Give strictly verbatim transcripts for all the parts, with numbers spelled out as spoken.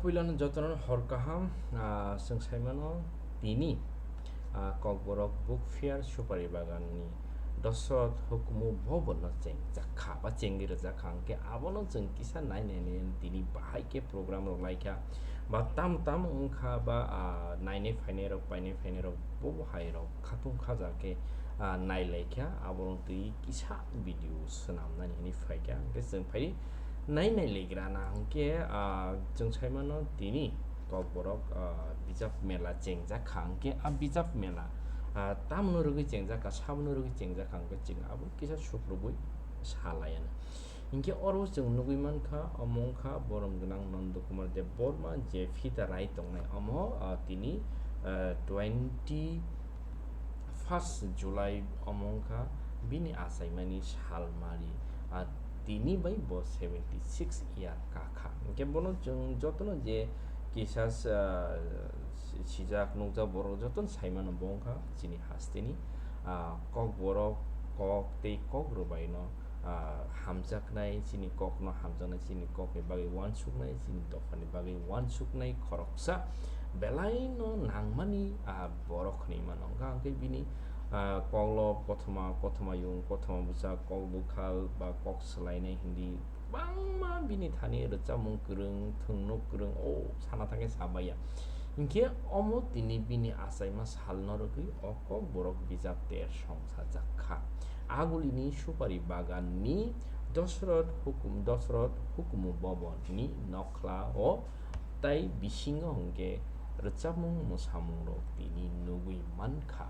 Puilano jotono hor kaham, ah, chwng saimano tini, ah, Kokborok Book Fair Supari Baganni Dosrot hukumu bobono chengjak kha ba chengwi rwjak kha, hwnkhe abono chwng kisa nai nai nai tini bahai khe program rok lai kha ba tam tam wng kha ba, ah, nainai phainai rok painai phainai rok bo hai rok khatung khaja khe, ah, nai lai kha, abono twi kisa video swnamnani hinwi phai kha, hwnkhe chwng phai nai nai legrana hwnkhe, ah, chwng saimano tini Kokborok, ah, bijap mela chengjak kha, hwnkhe a bijap mela, ah, tamno rwgwi chengjak kha, sabono rwgwi chengjak kha, hwnkhe chwng abo kisa sukrubwi salaiano. Hwnkhe oro chwng nugwi mankha, omo wngkha borom gwnang Nondo Kumar Debbarma je phita rai tongnai, omo, ah, tini, ah, twenty first July omo wngkha bini achaimani salmari, ah, tini bai bo seventy six year kakha. Hwnkhe bono chwng jotono je kisa, ah, si-, sijak nukjak borok jotono saimano bo wngkha chini hasteni, ah, Kokborok kok tei kok rwbaino, ah, hamjaknai, chini kokno hamjaknai, chini kokni bagwi uansuknai, chini dophani bagwi uansuknai khoroksa belaino nangmani, ah, borok hwnwi mano. Hwnkha hwnkhe bini, ah, koklo kothoma, kothoma yung, kothoma bwsa, kok bwkha ba kok swlainai hindi kwbangma bini thani rwchapmung kwrwng, thwngno kwrwng, o sana thangkhe sabaiya. Hinkhe omo tini bini achaima salno rwgwi o Kokborok bijap ter song sajak kha. Agulini supari baganni Dosrot hukum, Dosrot hukumu bobonni nokhla o tai bisingo hwnkhe rwchapmung mwsamungrok tini nugwi mankha.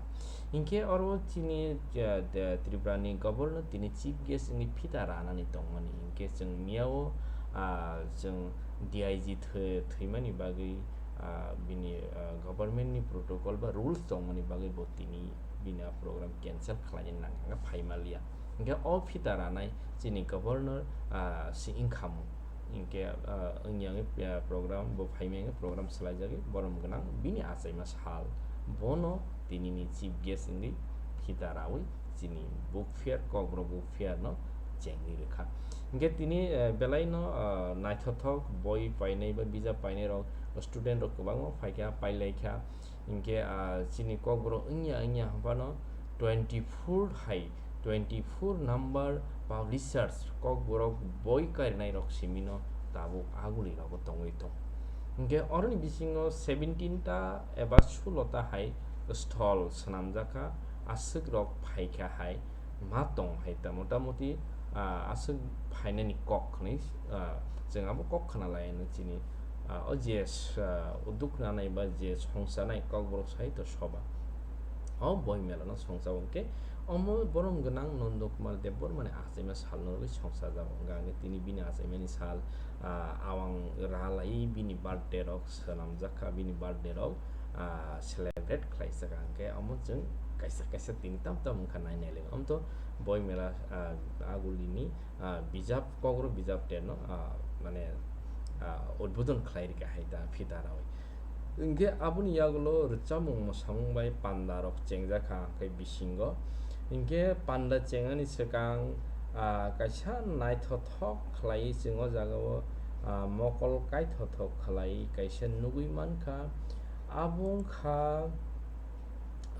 Hinkhe oro chini, eh, de-, Tripurani governor tini chief guest wngwi phita ranani tongmani hinkhe chwng miyao, ah, chwng D I G thwi-, thwimani bagwi, ah, bini, ah, government ni protocol ba rules tongmani bagwi bo tini bini a program cancel khlaina nang hwnba phaimalia. Hinkhe o phita ranai chini governor, ah, si wngkhamu. Hinkhe, ah, wngya wngwi, ah, program bo phaima wngwi program swlaijagwi borom gwnang bini achaima sal. Bono tinini chief guest wngwi phita rawi chini book fair, Kokborok book fair no chengwi rwkha. Hinkhe tini, eh, belaino, ah, naithothok boi painai ba bijap painai rok, student rok kwbangma phaikha, pailaikha. Hinkhe, ah, chini Kokborok wngya wngya hwnphano twenty four hai, twenty four number publishers Kokborok boi karinai rok simino tabuk aguli rogo tongwi tong. Hinkhe oroni bisingo seventeen ta eba sulo ta hai stall swnamjakha, aswk rok phaikha hai ma tong hai ta motamoti, ah, aswk phainani kok hwnwi, ah, chwng abo kok khna lai ano chini, ah, o je, ah, uduk nanai ba je songchanai Kokborok Sahitya Sabha o boi mela no songcha o hwnkhe omo borom gwnang Nondo Kumar Debbarma ni achaima sal no rwgwi songchajak o hwnkha hwnkhe tini bini achaimani sal, ah, awang ralai bini birthday rok swnamjak kha, bini birthday rok, ah, celebrate khlaijak kha, hwnkhe omo chwng kaisa kaisa tini tam tam wngkha nai nai le. Omo to boi mela, ah, agulini, ah, bijap, Kokborok bijap terno, ah, mane, ah, udbodon khlai rikha hai ta phita rawi. Hinkhe aboni yagulo rwchapmung mwsamung bai panda rok chengjak kha, hwnkhe bisingo. Hinkhe panda chengnani swkang, ah, kaisa naithothok khlaiwi chwng o jagao, ah, mokol kaithothok khlaiwi kaisa nugwi mankha. Abo wngkha,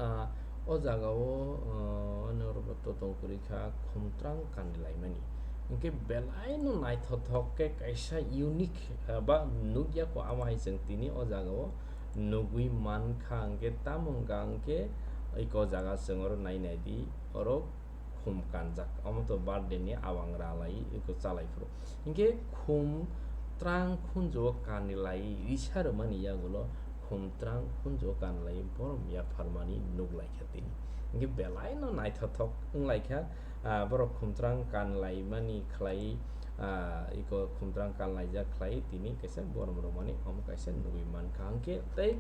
ah, o jagao, ah, norokno totong kwrwi kha khumtrang kandi laimani. Hinkhe belaino naithothok khe kaisa unique, ah, ba nukya kho, amo hai chwng tini o jagao nugwi mankha. Hinkhe tamo wngkha hinkhe iko jaga chwng oro nai nai di, oro khum kanjak, omo to birthday ni awang ralai iko chalai phuru. Hinkhe khum trang khunju o kandi lai risa rwmani yagulo khum trang khunju o kandi lai borom yapharmani nuk lai kha tini. Hinkhe belaino naithothok wng lai kha, ah, borok khum trang kandi lai mani khlai, ah, iko khum trang kandi laijak khlai tini kaisa borom rwmani omo kaisa nugwi mankha. Hinkhe tei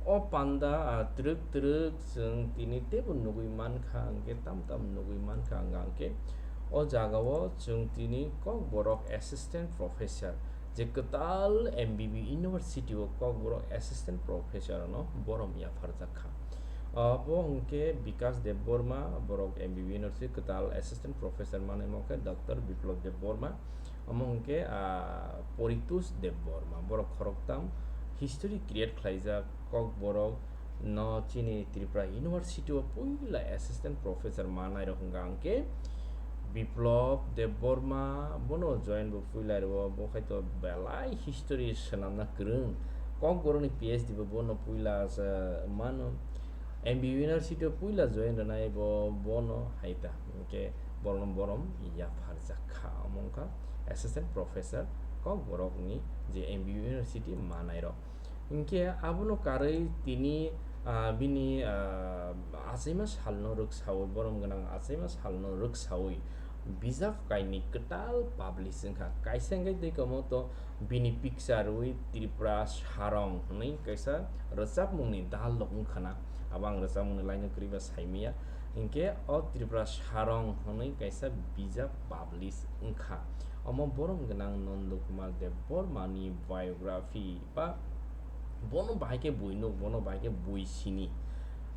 o panda, ah, twrwk twrwk chwng tini teibo nugwi mankha, hinkhe tam tam nugwi mankha, hwnkha hinkhe o jagao chwng tini Kokborok Assistant Professor, je kwtal M B B University o Kokborok Assistant Professor no borom yapharjak kha. Abo hwnkhe Bikas Debbarma, borok M B B University kwtal Assistant Professor manwi mankhe Doctor Biplab Debbarma. Omo hwnkhe, ah, Poritos Debbarma, borok khoroktham history create khlaijak Kokborok no chini Tripura University o puila assistant professor manairok hwnkha hwnkhe Biplab Debbarma, bono join bo puila rwo, bo khaito belai history swnamna kwrwng. Kokborokni P H D bo bono puila sa mano. M B University o puila join rwnai bo, bono hai ta. Hwnkhe borokno borom yapharjak kha. Omo wngkha assistant professor Kokborokni je M B University manairok. Hwnkhe abono karwi tini, ah, bini, ah, achaima salno rwksawi, borom gwnang achaima salno rwksawi bijap kainwi kwtal publish wngkha. Kaisa hwnkhe tei komo to bini picture rwi Tripura Sarong hwnwi kaisa rwchapmungni dalok wngkha na. Abo ang rwchapmungni line-o kwrwi ba saimaya. Hinkhe o Tripura Sarong hwnwi kaisa bijap publish wngkha. Omo borom gwnang Nondo Kumar Debbarmani biography ba bono bahai khe bui nuk, bono bahai khe bui sini.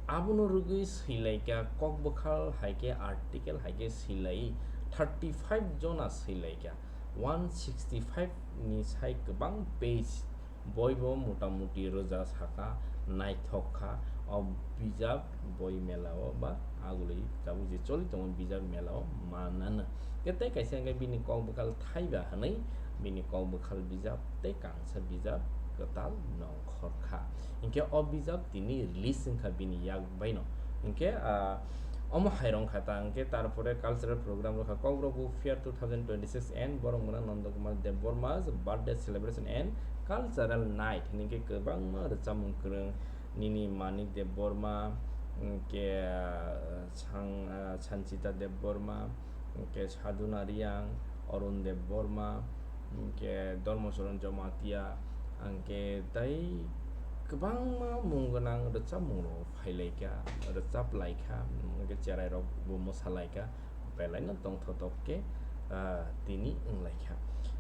Abono rwgwi swilaikha, kokbwkhal hai khe article hai khe swilai thirty five jona swilaikha. One sixty five ni sai kwbang page, boibo motamuti rwja saka, naithok kha. O bijap boi mela o ba agulwi tabuk je choli tongo bijap mela o mananw. Khe tei kaisa hwnkhe bini kok bwkhal thaiba hwnwi bini kok bwkhal bijap tei kangsa bijap kwtal nongkhor kha. Hinkhe o bijap tini release wngkha bini yak baino. Hinkhe, ah, omo hai rok kha ta, hinkhe tarpore cultural program rok kha, Kokborok Book Fair two thousand twenty-six and borok mwnang Nondo Kumar Debbarma's birthday celebration and cultural night, hinkhe kwbangma rwchapmung kwrwng nini Manik Debbarma, hinkhe, ah, Sang-, ah, Sanchita Debbarma, hinkhe Sadhuna Reang, Arun Debbarma, hinkhe Dharmacharan Jamatia, hinkhe tei kwbangma mung gwnang rwchapmung rok phailaikha, rwchaplaikha, hinkhe cherai rok bo mwsalaikha, belaino tongthotok khe, ah, tini wnglaikha.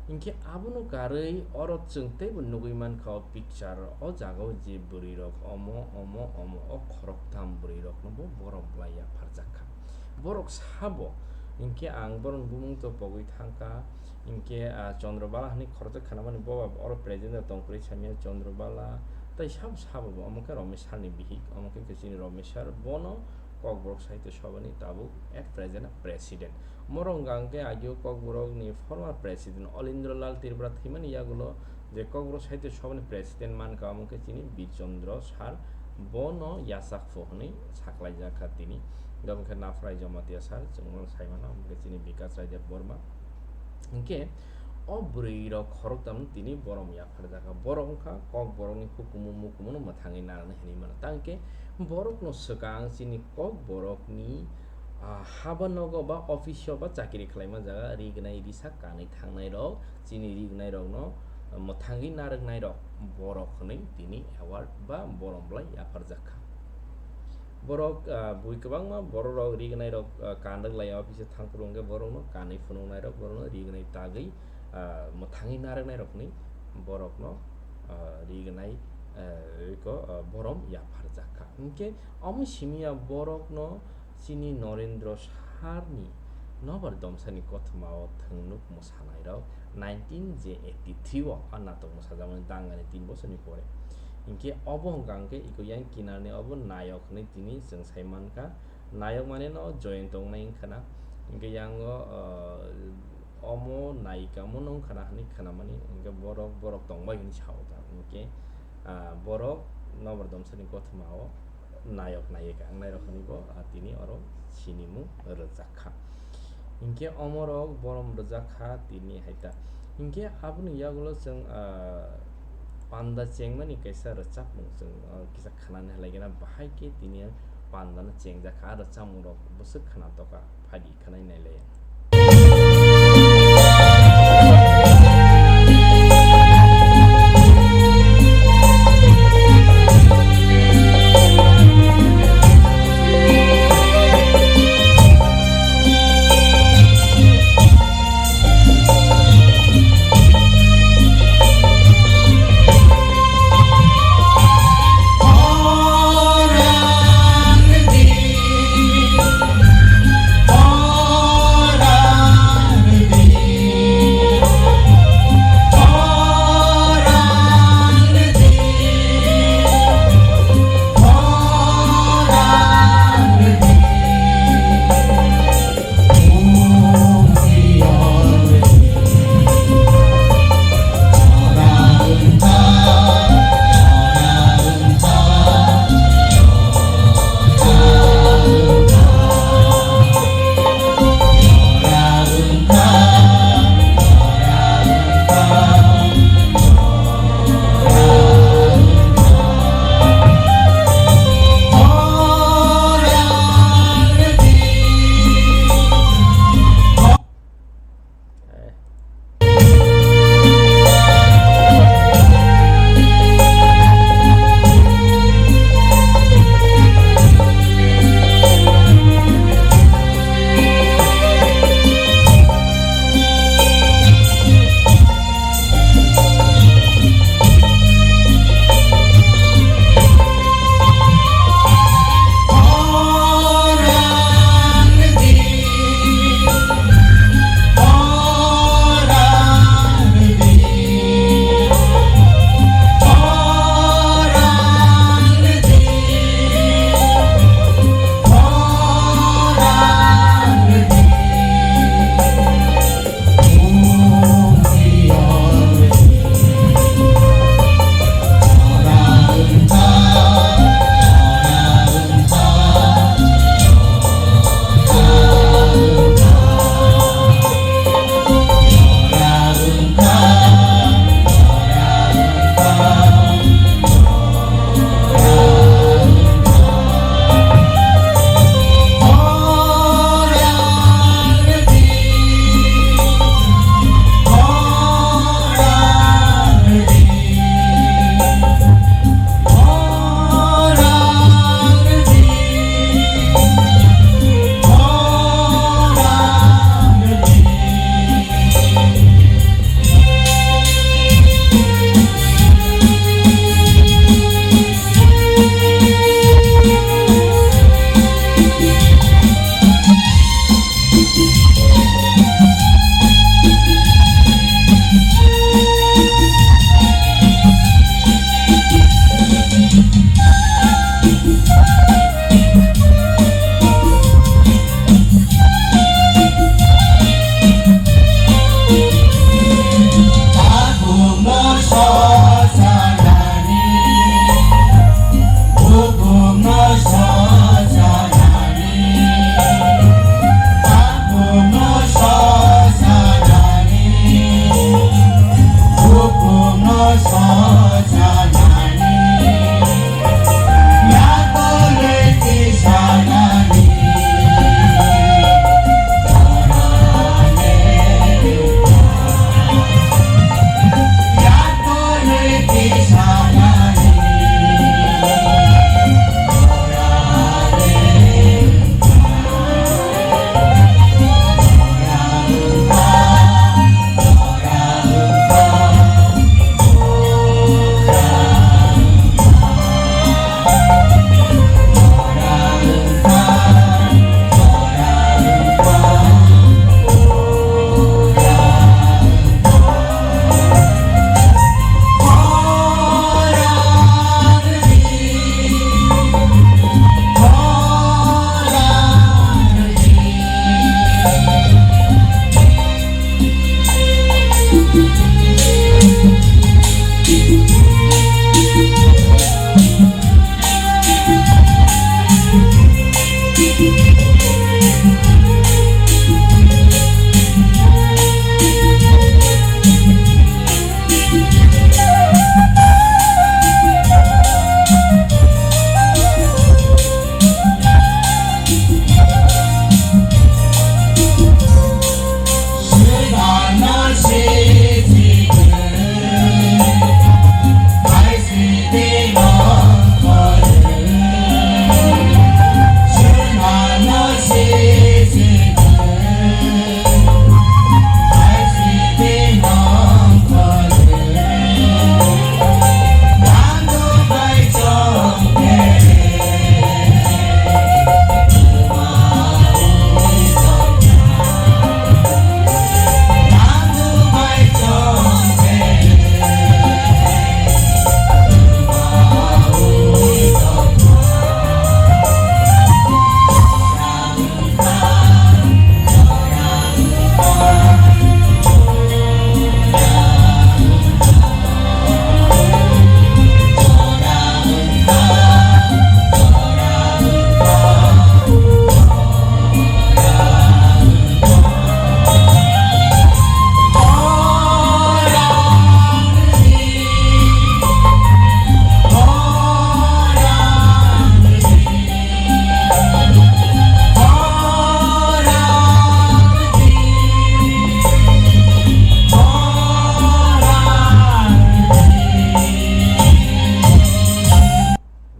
Hinkhe abono karwi oro chwng teibo nugwi mankha o picture o jaga o je bwrwi rok omo, omo, omo o khoroktham bwrwi rokno bo borom bwlai yapharjak kha. Borok sabo, hinkhe ang borokni bumung to pogwi thangkha, hinkhe, ah, Chandra Bala hwnwi khoroksa khanamani boba oro present o tongkwrwi samya Chandra Bala, tei sabo sabo bo omo khe Ramesh Sir ni bihik, omo khe chini Ramesh Sir, bono Kokborok Sahitya Sabha ni tabuk at present president. Morok hwnkha hwnkhe agio Kokborok ni former president Olindra Lal Tripura thwimani yagulo je Kokborok Sahitya Sabha ni president mankha, omo khe chini Bir Chandra Sir, bono yachak pho hwnwi saklaijak kha tini. Omo khe Naphrai Jamatia Sir, chwng bono sai mano, omo khe chini Bikas Rai Debbarma. Hinkhe o bwrwi rok khoroktham tini borom yapharjak kha. Borok wngkha Kokborokni hukumu mukumu no mwthangwi narwknai hinwi mano. Tangkhe borokno swkang chini Kokborokni, ah, haba nogo ba office o ba chakiri khlaima jaga rignai risa kanwi thangnai rok, chini rignai rokno mwthangwi narwknai rok borok hwnwi tini award ba borom bwlai yapharjak kha. Borok, ah, bui kwbangma borok rok rignai rok, ah, kanrwk lai office o thangphuru hwnkhe borokno kanwi phunuknai rok borokno rignai tagwi, ah, mwthangwi narwknai rokni borokno, ah, rignai, ah, iko, ah, borom yapharjak kha. Hinkhe omo simi ya borokno chini Norendra Sir ni nobar domsani kothoma o thwngnuk mwsanai rok nineteen eighty three o a natok mwsajakmani dangani tin bosorni pore. Hinkhe obo hwnkha hwnkhe iko yang kinarni obo nayok hwnwi tini chwng sai mankha. Nayok mane no join tongnai wngkha na. Hinkhe yang o, ah, omo nayika omo no wngkha na hwnwi khwnamani, hinkhe borok, borok tongbai hwnwi sao ta. Hinkhe, ah, borok nobar domsani kothoma o nayok nayika wngnai rok hwnwi bo, ah, tini oro sinimung rwjak kha. Hinkhe omorok borom rwjak kha tini hai ta. Hinkhe aboni yagulo chwng, ah, panda chengmani kaisa rwchapmung chwng, ah, kisa khnani halai gana bahai khe tini pandano chengjak kha, ah, rwchapmung rok bwswk khna toka phadi khwnai nailai.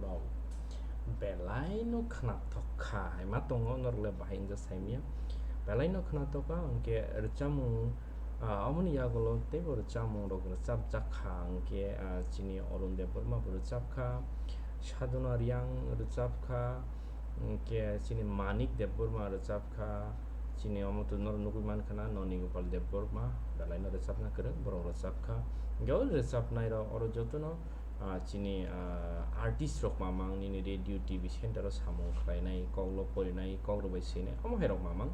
Wow. Belai no khwnathok kha, hai ma tongo, norok le bahai wngya saimanya. Belai no khwnathok kha, hwnkhe rwchapmung, ah, omoni yagulo teibo rwchapmung rok rwchapjak kha, hwnkhe, ah, chini Arun Debbarma bo rwchap kha, Sadhana Reang rwchap kha, hwnkhe chini Manik Debbarma rwchap kha, chini omo to norok nugwi mankha na, Noni Gopal Debbarma, belai no rwchapna kwrwng, borok rwchap kha. Hwnkhe o rwchapnai rok oro jotono ah, chini, ah, artist rok mamang nini radio, T V center o samung khlainai, kok lo porinai, kok rok bai swinai, omo hai rok mamang,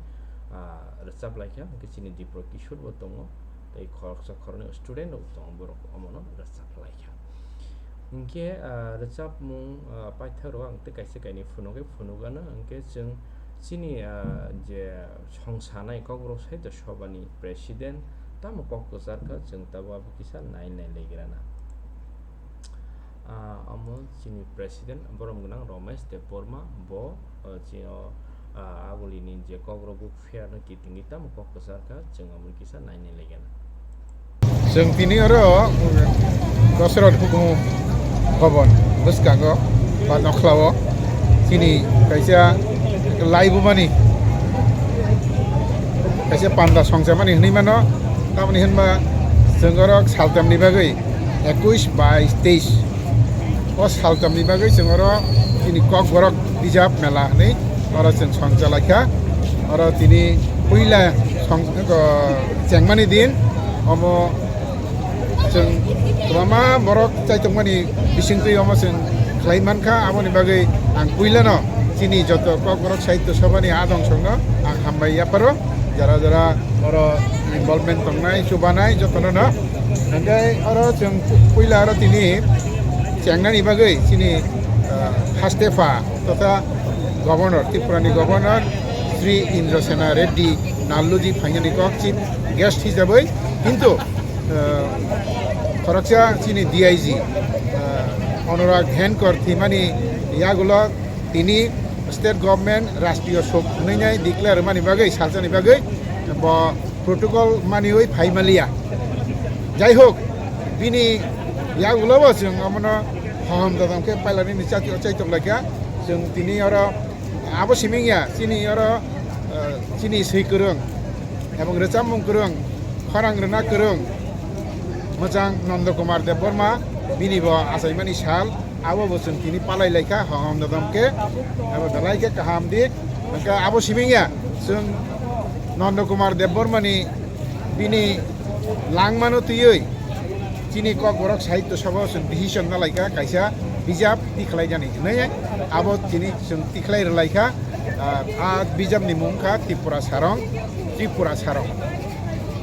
ah, rwchap laikha, hwnkhe chini Dipro Kishore bo tongo, tei khoroksa khoroknwi student rok tongo, borok omono rwchap laikha. Hwnkhe, ah, rwchapmung, ah, paithak rok ang tei kaisa kainwi phunukgwi phunukgano, hwnkhe chwng chini, ah, je songsanai Kokborok Sahitya Sabhani president tamo kok kwchar kha, chwng tabuk abo kisa nai nai laigrana. Ah, omo chini president borom gwnang Romesh Debbarma, bo, ah, chini, ah, agulini je Kokborok Book Fair no kitingwi tamo kok kwchar kha, chwng omo kisa nai nai laigrana. Chwng tini oro Dosrot Hukumu Bhaban bwskango ba nokhlao chini kaisa laibumani, kaisa panda songchamani hwnwi mano, tamoni hwnba chwng oro saltamni bagwi ekush, bais, teis. O saltamni bagwi chwng oro chini Kokborok bijap mela hwnwi oro chwng songcha laikha. Oro tini puila song-, o, chengmani din, omo chwng kwbangma borok chaitokmani bisingtwi omo chwng khlai mankha. Aboni bagwi ang puilano chini joto Kokborok Sahitya Sabhani adong songno ang hambai yapharo, jara jara oro involvement tongnai, chubanai jotono no. Hwnkhe oro chwng pu-, puila oro tini chengnani bagwi chini, ah, haste pha totha Governor, Tripurani Governor Shri Indra Sena Reddy Nalluji phainani kok chief guest hisabai, kintu, ah, khoroksa chini D I G, ah, Anurag Henkar thwimani yagulo tini state government rashtriyo sok hwnwi nai declare mani bagwi, salsani bagwi bo protocol maniwi phai maliya. Jai hok, bini Yagulo bo chwng omono hohom dodom khe pailani ni chati o chaitok laikha. Chwng tini oro abo siming ya, chini oro, eh, chini swi kwrwng ebong rwchapmung kwrwng, khorang rwna kwrwng, mwchang Nondo Kumar Debbarma, bini bo achaimani sal, abo bo chwng tini palai laikha, hohom dodom khe, abo belai khe kaham di. Hwnkhe abo siming ya, chwng Nondo Kumar Debbarmani bini langmano twiwi chini Kokborok Sahitya Sabha chwng decision nalaikha, kaisa bijap tikhlai jani hwnwi abo tini chwng tikhlai rwlaikha. Ah, a bijapni mung kha Tripura Sarong, Tripura Sarong.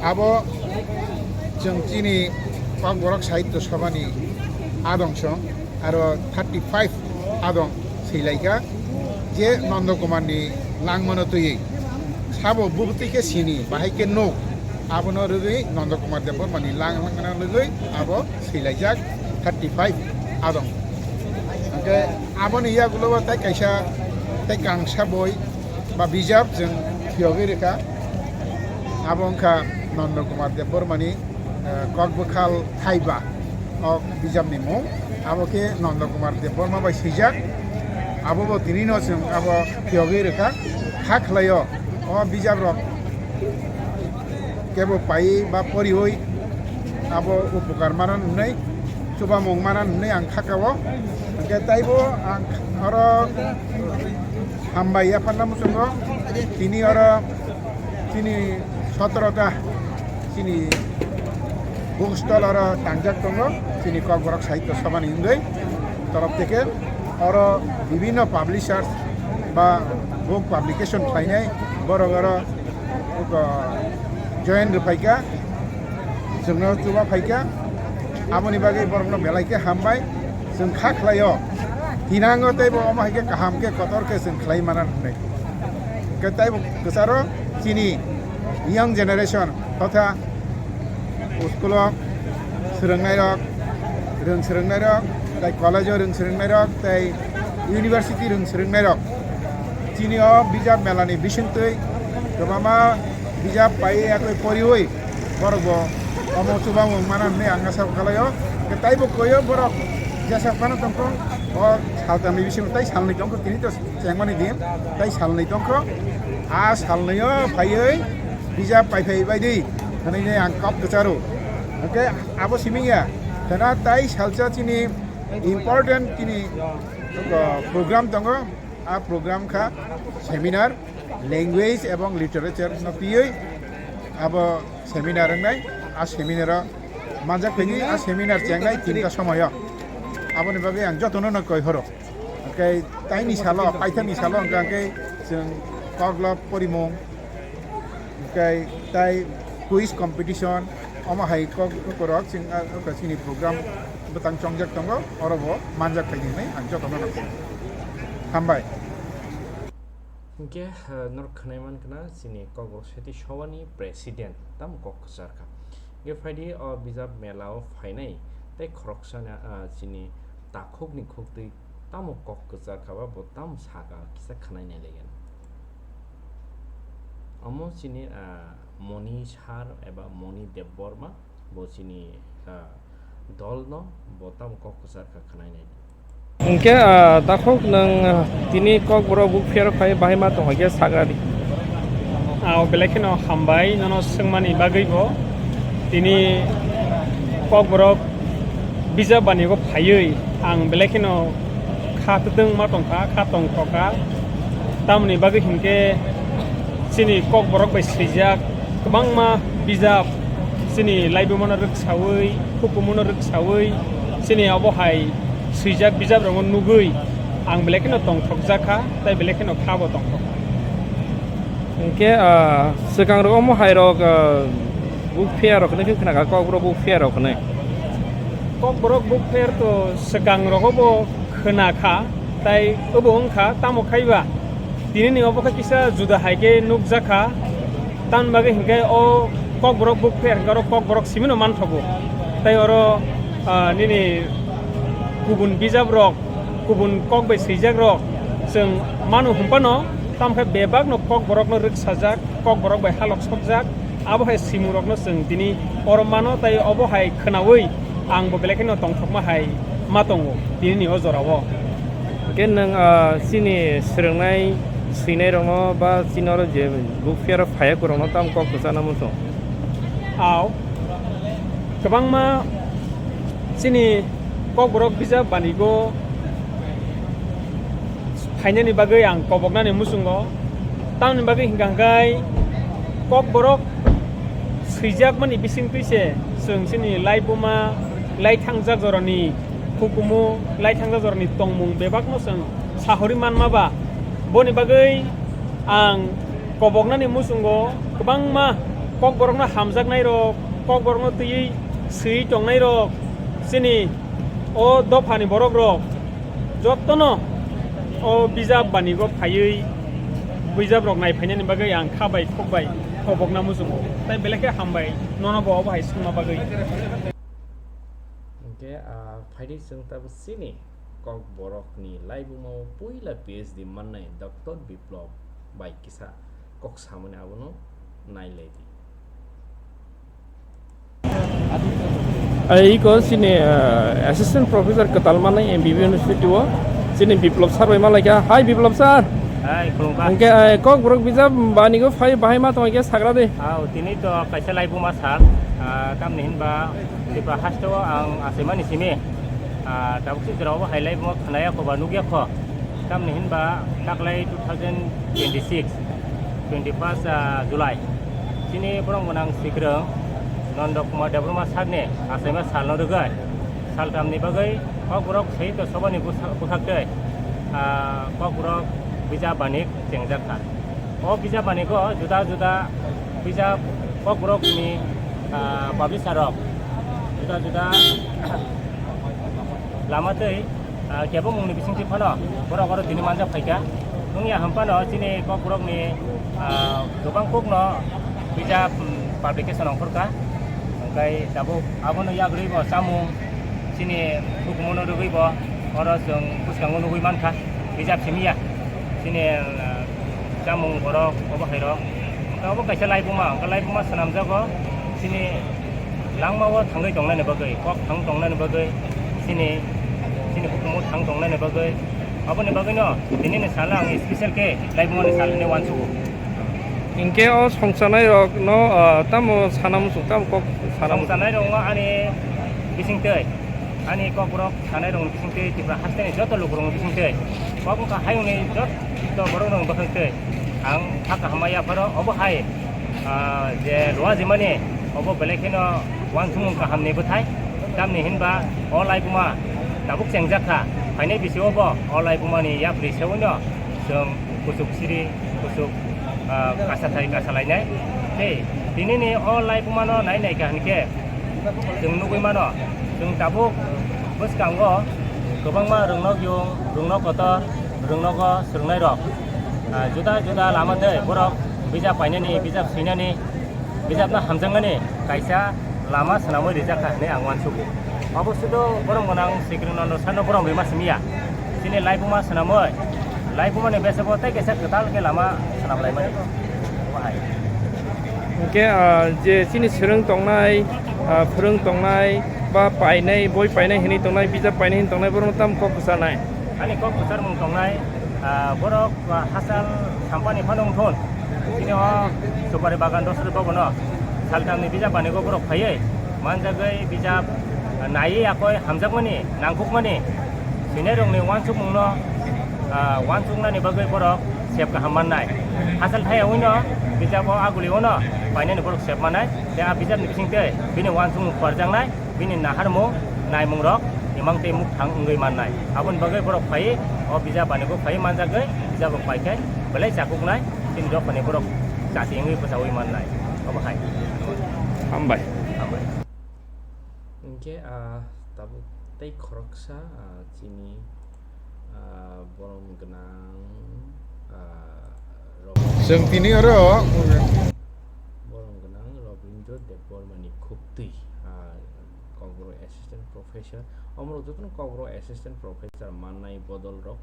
Abo chwng chini Kokborok Sahitya Sabhani adong song aro thirty five adong swilaikha je Nondo Kumarni langmano twiwi sabo bubutwi khe sini bahai khe nuk abono rwgwi Nondo Kumar Debbarmani lang langmano rwgwi abo swilaijak thirty five adong. Hwnkhe aboni yagulo bo tei kaisa tei kangsa boi ba bijap chwng phiyogwi rwkha. Abo wngkha Nondo Kumar Debbarmani, eh, Kokbwkhal Thaiba o bijapni mung. Abo khe Nondo Kumar Debbarma bai swijak. Abo bo tinino chwng abo phiyogwi rwkha. Kha khlaio o bijaprok kebo paiwi ba poriwi abo upokar manan hwnwi, chubamung manan hwnwi ang kha kao. Hwnkhe taibo ang oro hambai yapharna muchungo. Tini oro chini sotoro ta chini book stall oro tangjak tongo, chini Kokborok Sahitya Sabhani wngwi torof theke oro bibhinno publishers ba book publication khlainai borok oro join rwphaikha, chwngno chuba phaikha, aboni bagwi borokno belai khe hambai. Chwng kha khlaio, tinango teibo omo hai khe kaham khe kotor khe chwng khlai mana hwnwi. Hwnkhe teibo kwcharo chini young generation totha school o swrwngnairok, rwng swrwngnairok, tei college o rwng swrwngnairok, tei university rwng swrwngnairok. Chini o bijap mela ni bisingtwi kwbangma bijap paiwi yakwi poriwi borok bo omo chubamung mana hwnwi ang asa khlaio. Teibo koyo borok jesa phano tongkho o saltamni bisingo tei salnwi tongkho tini to chengmani din tei salnwi tongkho. A salnwi o phaiwi bijap pai phai bai di hwnwi ang kok kwcharo. Hwnkhe abo siming ya khena tei salsa chini important chini, uh, program tongo. A program kha seminar, language ebong literature no twiwi abo seminar wngnai. A seminar o manjak phaidi, a seminar chengnai tinta somoyo. Aboni bagwi ang jotono no koi horo. Hwnkhe taini salo, paithakni salo hwnkhe, hwnkhe chwng koklop porimung, hwnkhe tai quiz competition, omo hai kok, kokrok chwng, ah, chini program bwtang chongjak tongo, oro bo manjak phaidi hwnwi ang jotono no koi. Hambai. Hwnkhe, eh, norok khwnai mankha na chini Kokborok Sahitya Sabhani president tamo kok kwchar kha. Hwnkhe phaidi o bijap mela o phainai tei khoroksa na, ah, chini takhukni khuktwi tamo kok kwchar kha ba bo tamo saka kisa khwnai nai legen. Omo chini, ah, Moni sir eba Moni Debbarma bo chini, ah, dolno bo tamo kok kwchar kha khwnai nai. Hwnkhe, ah, takhuk nwng, ah, tini Kokborok Book Fair phai bahai ma tong hwnkhe sagra di. Ah, belai kheno hambai nono swngmani bagwi bo. Tini Kokborok bijap banigo phaiwi ang belai kheno kha twtwng ma tongkha, kha tongthokha. Tamoni bagwi hinkhe chini Kokborok bai swijak kwbangma bijap chini laibumano rwksawi, hukumono rwksawi, chini obo hai swijak bijaprokno nugwi ang belai kheno tongthokjakha, tei belai kheno kha bo tongthokha. Hwnkhe, ah, swkang rok omo hai rok, ah, Book Fair rok hinwi khe khna kha, Kokborok Book Fair rok hinwi. Kokborok Book Fair to swkang rogo bo khna kha, tai obo wng kha, tamo khai ba tini ni obo khe kisa juda hai khe nukjak kha, tamni bagwi hinkhe o Kokborok Book Fair hinkhe oro Kokborok simi no manthogo, tai oro, ah, nini kubun bijap rok, kubun kok bai swijak rok chwng mano hwnphano, tamo khe bebak no Kokborok no rwksajak, Kokborok bai halok sokjak, abo hai simung rok no chwng tini oro mano, tai obo hai khwnawi Ang bo belai kheno tongthokma hai ma tongo tinini o jorao. Hwnkhe nwng, ah, chini swrwngnai swinairokno ba chini oro je book fair o phaiya kwrwngno tamo kok kwchana muchung? Ao, kwbangma chini Kokborok bijap banigo phainani bagwi ang koboknani muchungo. Tamoni bagwi hwnkha hwnkhe Kokborok swijakmani bisingtwi se chwng chini laibuma, lai thangjak jorani hukumu, lai thangjak jorani tongmung bebakno chwng sahori manma ba. Boni bagwi ang koboknani muchungo kwbangma Kokborokno hamjaknairok, Kokborokno twiwi swiwi tongnairok, chini o dophani borokrok, jottono o bijap banigo phaiwi bijap rok nai phainani bagwi ang kha bai khok bai kobokna muchungo. Tai belai khe hambai nono bo obo hai swngma bagwi. Hwnkhe, ah, phaidi chwng tabuk chini Kokborokni laibumao puila P H D mannai Doctor Biplop bai kisa kok samani abono nailaidi. Ai iko chini, ah, assistant professor kwtal manwi M B B University o chini Biplop sir bai malaikha. Hai Biplop sir. Hai, khulumkha. Hwnkhe, ai, Kokborok bijap banigo phai bahai ma tongkhe sagra de. Au, tini to kaisa laibuma sal, ah, tamni hinba Tripura haste o ang achaimani simi, ah, tabuk si jora obo hai laibuma khwnaya kho ba nukya kho. Tamni hinba taklai two thousand twenty-six, twenty-first, ah, July. Chini borok gwnang sikrwng Nondo Kumar Debbarma sakni achaima salno rwgwi saltamni bagwi Kokborok Sahitya Sabhani bwsa-, bwkhaktwi, ah, Kokborok bijap banik chengjak kha. O bijap banigo juda juda bijap Kokborokni, ah, publisher rok juda juda lama twi, ah, kebo mungni bisingtwi phano borok oro tini manjak phaikha. Wngya hwn phano chini Kokborokni, ah, kwbang kokno bijap, mm, publication ongkhorkha. Hwnkhe tabuk abono yagrwi bo chamung chini hukumono rwgwi bo oro chwng bwskango nugwi mankha bijap simiya. Chini, ah, chamung borok obo hai rok. Hwnkhe obo kaisa laibuma, hwnkhe laibuma swnamjago chini langmao thangwi tongnani bagwi, kok thang tongnani bagwi, chini, chini hukumu thang tongnani bagwi. Aboni bagwino tinini salo ang special khe laibumani salni uansugo. Hinkhe o songchanairokno, ah, tamo sana muchung, tamo kok sana muchung? Songchanairokno ani bisingtwi, ani Kokborok sanairokni bisingtwi, Tripura hasteni joto lukurokni bisingtwi kok wngkha hayungni joto borokno bwkhwktwi ang kha kaham ma yapharo obo hai, ah, je luajimani obo belai kheno uansukmung kahamni bwthai. Tamni hinba o laibuma tabuk chengjak kha, phainai bisingo bo o laibumani yapri sewino chwng kuchuk siri kuchuk, ah, kasa thai kasa lainai. Tei tinini o laibumano nai nai kha hinkhe chwng nugwi mano, chwng tabuk bwskango kwbangma rwngno yung, rwngno kotor, rwngnogo swrwngnairok, ah, juda juda lama tei borok bijap painani, bijap swinani, bijapno hamjaknani kaisa lama swnamwi rijak kha hinwi ang uansugo. Obo sudo borok gwnang Sikri Nondo Sarno borom rima simiya. Chini laibuma swnamwi, laibumani besebo tei kaisa kwtal khe lama swnam laimani. Obo hai. Hwnkhe, ah, je chini swrwng tongnai, ah, phwrwng tongnai, ba painai, boi painai hinwi tongnai, bijap painai hinwi tongnai, borokno tamo kok kwcharnai? Ani kok kwcharmung tongnai, ah, borok, ah, hachal sampani phano wngthun. Chini o Supari Bagan Dosri Bhabono saltamni bijap banigo borok phaiwi manjagwi bijap, ah, naiwi yakoi hamjakmani, nangkukmani swinairokni uansukmungno, ah, uansuknani bagwi borok sep kaham mannai. Hachal thayawino bijabo aguliwono painani borok sep mannai. Tei a bijapni bisingtwi bini uansukmung parjaknai. Bini naharmung, naimungrok imang tei mukthang wngwi mannai. Aboni bagwi borok phaiwi o bijap banigo phaiwi manjagwi, bijabo paikhe belai chakuknai, chini dophani borok chati wngwi bwchaui mannai. Obo hai. Hambai. Hambai. Hinkhe, ah, tabuk tei khoroksa, ah, chini, ah, borom gwnang, ah, Rob-, Chwng tini oro borom gwnang Robindra Debbarmani khuktwi, ah, Kokborok Assistant Professor, omorok jotono Kokborok Assistant Professor mannai bodol rok,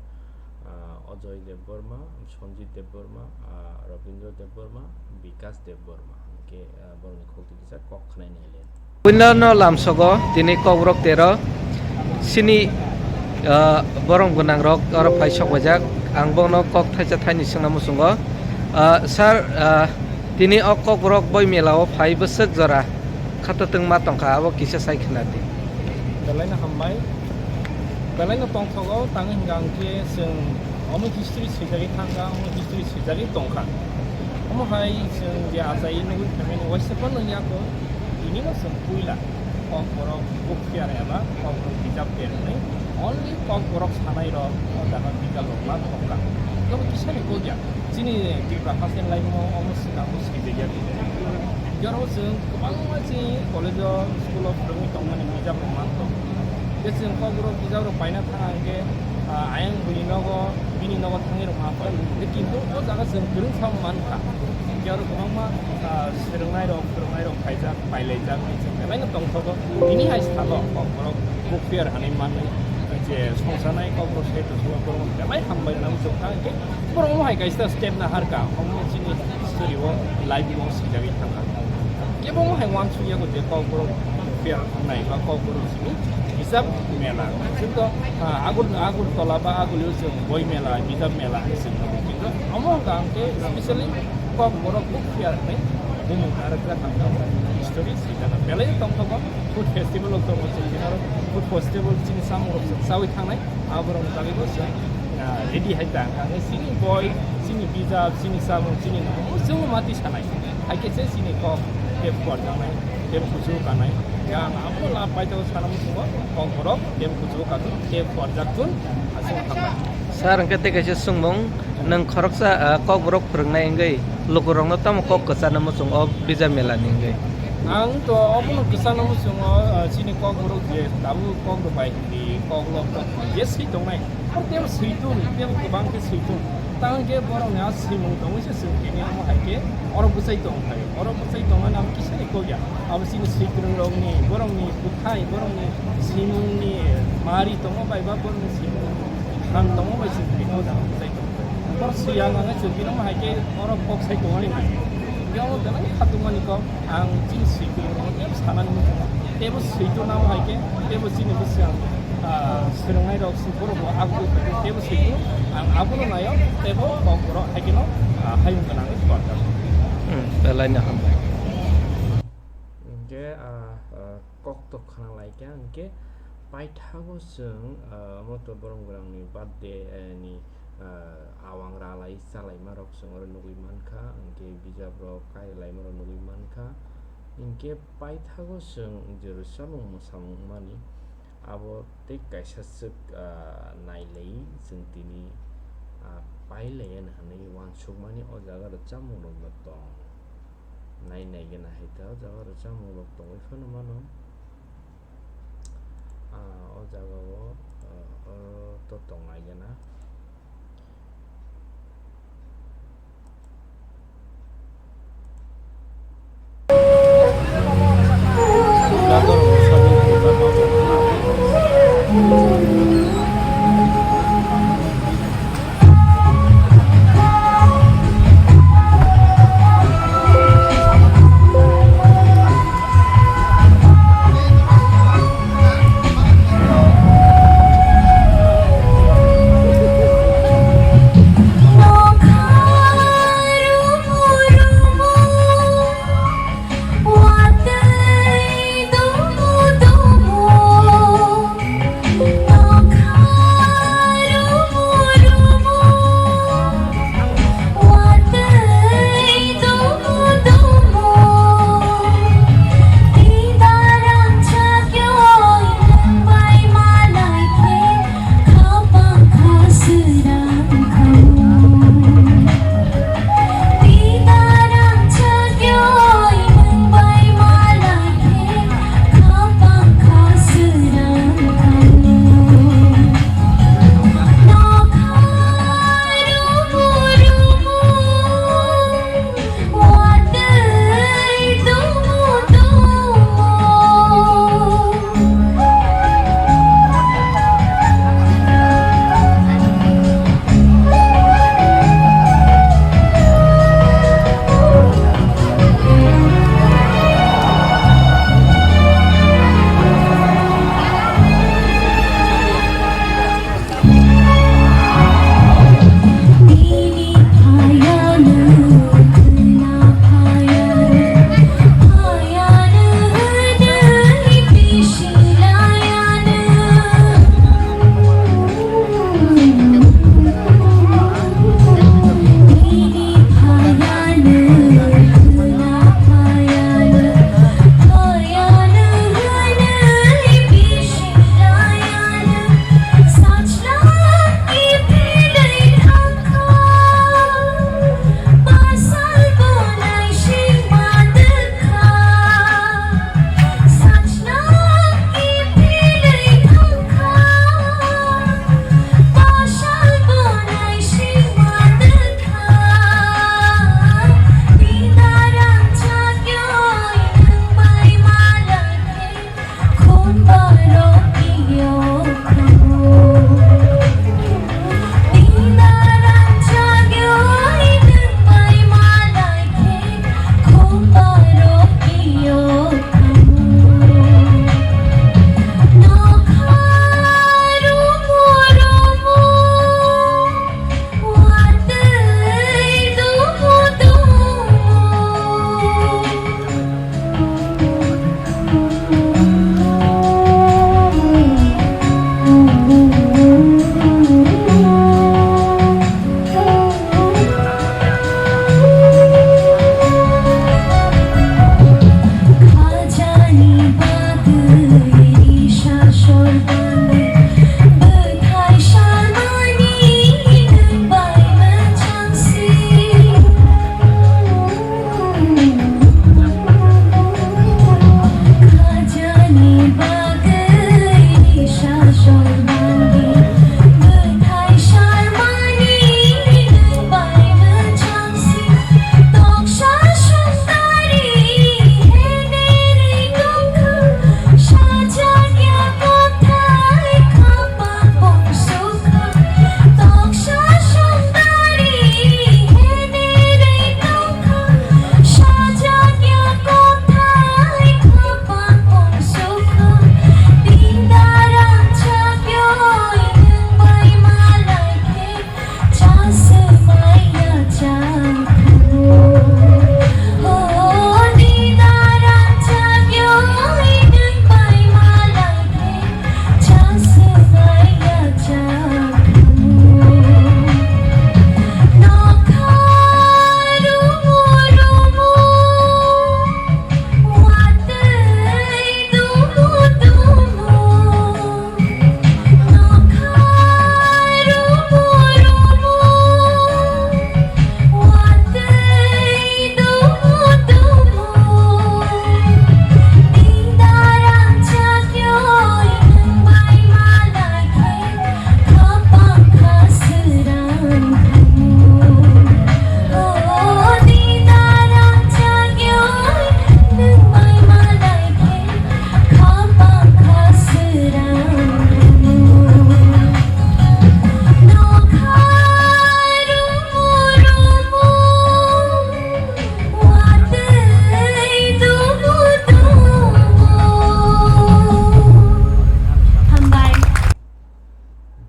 ah, Ajoy Debbarma, Sanjit Debbarma, ah, Robindra Debbarma, Bikas Debbarma, hinkhe, ah, borokni khuktwi kisa kok khwnai nai le. Puilano lamsogo tini Kokborok tero sini, ah, borok gwnangrok oro phai sokbaijak. Ang bono kok thaisa thaini swngna muchungo. Ah, sir, ah, tini o Kokborok boi mela o phai bwswk jora khatatwng ma tongkha, abo kisa sai khna di. Belai no hambai. Belai no tongthogo, tang hwnka hwnkhe chwng omo history swijagwi thangkha, omo history swijagwi tongkha. Omo hai chwng je achai nugwi phaimani waisa phano wngya kho, tini no chwng puila Kokborok book fair eba Kokborok bijap fair hwnwi only Kokborok sanai rok o jaga bijap rok ma thokka. Tamo kisani kok ya, chini Tripura haste lai mo omo swkang bo swijagya. Jora o chwng kwbangma chini college o, school o phwrwngwi tongmani bijap rok man tongo. Tei chwng Kokborok bijap rok paina thang hwnkhe, ah, ayang buini nogo, bini nogo thangwi rok ma phai. Tei kintu o jaga chwng kwrwng samo man kha. Hwnkhe oro kwbangma, ah, swrwngnai rok, phwrwngnai rok phaijak, pailaijak, tei chwng belai no tongthogo. Tini hai salo Kokborok book fair hwnwi manwi je songsanai Kokborok sahitya sabha borok belai hambai rwna muchung kha. Hwnkhe borok omo hai kaisa step naharkha, omo chini history o, life o swijagwi thangkha. Kebo omo hai uansukya kho je Kokborok fair wngnai ba Kokborok simi hisab mela. Chwng to, ah, Agar-, Agartala ba Agartala o chwng boi mela, hisab mela hinwi chwng tongo. Kintu omo hwnkha hwnkhe specially Kokborok book fair hwnwi bumung narwkjak history swijagwi belai tongthogo. Food festival o tongo chwng, food festival chini chamung rok chwng chawi thangnai. Aborok bagwi bo chwng, ah, ready hai ta wngkha. Chini boi, chini bijap, chini chamung, chini nogo chwng mati sanai. Hai khe se chini kok tei phuarjaknai, tei kuchuk kanai. Ya ang abo lab paithago sana muchungo, Kokborok tei kuchuk kanai, tei phuarjaktun aswk hambai. Sir, hwnkhe tei kaisa swngmung, nwng khoroksa, ah, Kokborok phwrwngnai wngwi lukurokno tamo kok kwcharna muchungo o bijap mela ni wngwi? Ang to obono kwcharna muchungo, ah, chini Kokborok je tabuk kok rwbai hindi, kok lok kok je swi tongnai. Oro tebo swi tong, tebo kwbang khe swi tong. Tamo hwnkhe borokni a swimung tongwi se chwng tini omo hai khe oro bwchai tong phai. Oro bwchai tongmani abo kisani kok ya. Abo chini swikwrwng rokni, borokni bwthai, borokni swimungni mari tongo bai ba borokni swimung phan tongo bai chwng tini o jaga bwchai tong phai. Oro swi yang ang chwng tini omo hai khe oro kok sai tongmani nai. Hwnkhe omo belai khatungmani kok. Ang chini swikwrwng rokno tebo sanani muchungo, tebo switu namo hai khe, tebo chini bwswng, ah, swrwngnai rok si borok bo abo tebo switu ang abono naio, tebo kok borok hai kheno, ah, hayung gwnangwi kotor. Hmm, belai no hambai. Hwnkhe, ah, ah, kok to khna lai kha, hwnkhe paithago chwng, ah, moto borok rokni birthday, eh, ni ah, awang ralai chalaima rok chwng oro nugwi mankha, hwnkhe bijap rok kai rwlaima rok nugwi mankha, hwnkhe paithago chwng je rwchapmung mwsamung mani abo tei kaisa swk, ah, nailai chwng tini, ah, pailaiya hinwi uansukmani o jaga rwchapmung rokno tong nai nai gana hai ta o jaga rwchapmung rok tongwi phano mano. Ah, o jaga o, ah, oro to tong nai gana.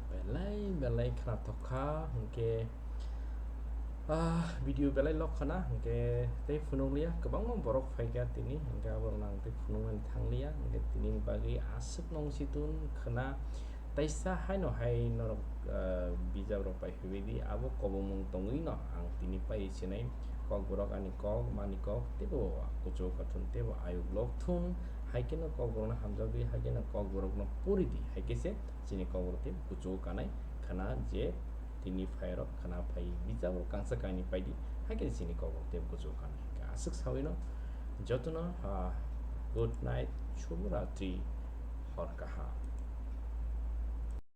Belai belai khwnathok kha, hwnkhe, ah, video belai lok khana, hwnkhe tei phunukliya, kwbangma borok phaikha tini, hwnkhe aborokno ang tei phunuknani thangliya, hwnkhe tinini bagwi aswk nong si tun khwna, taisa haino hai norok, ah, bijap rok pai phaibaidi, abo kobomung tongwino ang tini pai sinai kokborok ani kok, mani kok, teibo kuchuk kathun, teibo ayuk lok thun, hai kheno kokborokno hamjakdi, hai kheno kokborokno puridi, hai khe se chini kokborok tei kuchugo kanai khwna je tini phairok khwna phai bijabo kangsa kainwi paidi, hai khe chini kokborok tei kuchugo kanai. Aswk sawino jotono, ah, good night, shubh ratri, hor kaham.